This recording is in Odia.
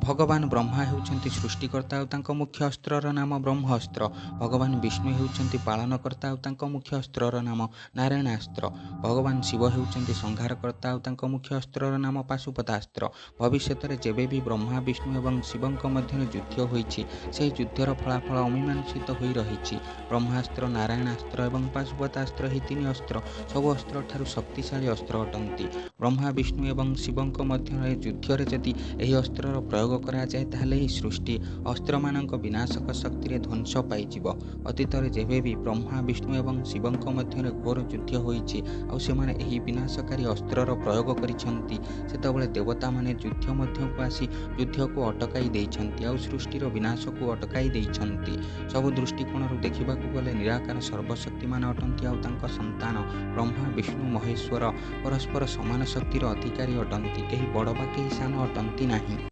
ଭଗବାନ ବ୍ରହ୍ମା ହେଉଛନ୍ତି ସୃଷ୍ଟିକର୍ତ୍ତା ଆଉ ତାଙ୍କ ମୁଖ୍ୟ ଅସ୍ତ୍ରର ନାମ ବ୍ରହ୍ମାସ୍ତ୍ର। ଭଗବାନ ବିଷ୍ଣୁ ହେଉଛନ୍ତି ପାଳନକର୍ତ୍ତା ଆଉ ତାଙ୍କ ମୁଖ୍ୟ ଅସ୍ତ୍ରର ନାମ ନାରାୟଣାସ୍ତ୍ର। ଭଗବାନ ଶିବ ହେଉଛନ୍ତି ସଂହାରକର୍ତ୍ତା ଆଉ ତାଙ୍କ ମୁଖ୍ୟ ଅସ୍ତ୍ରର ନାମ ପାଶୁପତାସ୍ତ୍ର। ଭବିଷ୍ୟତରେ ଯେବେ ବି ବ୍ରହ୍ମା, ବିଷ୍ଣୁ ଏବଂ ଶିବଙ୍କ ମଧ୍ୟରେ ଯୁଦ୍ଧ ହୋଇଛି, ସେହି ଯୁଦ୍ଧର ଫଳାଫଳ ଅମୀମାଂସିତ ହୋଇ ରହିଛି। ବ୍ରହ୍ମାସ୍ତ୍ର, ନାରାୟଣାସ୍ତ୍ର ଏବଂ ପାଶୁପତାସ୍ତ୍ର ଏହି ତିନି ଅସ୍ତ୍ର ସବୁ ଅସ୍ତ୍ରଠାରୁ ଶକ୍ତିଶାଳୀ ଅସ୍ତ୍ର ଅଟନ୍ତି। ବ୍ରହ୍ମା, ବିଷ୍ଣୁ ଏବଂ ଶିବଙ୍କ ମଧ୍ୟରେ ଯୁଦ୍ଧରେ ଯଦି ଏହି ଅସ୍ତ୍ରର ପ୍ରୟୋଗ କରାଯାଏ, ତାହେଲେ ଏହି ସୃଷ୍ଟି ଅସ୍ତ୍ରମାନଙ୍କ ବିନାଶକ ଶକ୍ତିରେ ଧ୍ୱଂସ ପାଇଯିବ। ଅତୀତରେ ଯେବେ ବି ବ୍ରହ୍ମା, ବିଷ୍ଣୁ ଏବଂ ଶିବଙ୍କ ମଧ୍ୟରେ ଘୋର ଯୁଦ୍ଧ ହୋଇଛି ଆଉ ସେମାନେ ଏହି ବିନାଶକାରୀ ଅସ୍ତ୍ରର ପ୍ରୟୋଗ କରିଛନ୍ତି, ସେତେବେଳେ ଦେବତାମାନେ ଯୁଦ୍ଧ ମଧ୍ୟକୁ ଆସି ଯୁଦ୍ଧକୁ ଅଟକାଇ ଦେଇଛନ୍ତି ଆଉ ସୃଷ୍ଟିର ବିନାଶକୁ ଅଟକାଇ ଦେଇଛନ୍ତି। ସବୁ ଦୃଷ୍ଟିକୋଣରୁ ଦେଖିବାକୁ ଗଲେ ନିରାକାର ସର୍ବଶକ୍ତିମାନ ଅଟନ୍ତି ଆଉ ତାଙ୍କ ସନ୍ତାନ ବ୍ରହ୍ମା, ବିଷ୍ଣୁ, ମହେଶ୍ୱର ପରସ୍ପର ସମାନ ଶକ୍ତିର ଅଧିକାରୀ ଅଟନ୍ତି। କେହି ବଡ଼ ବା କେହି ସାନ ଅଟନ୍ତି ନାହିଁ।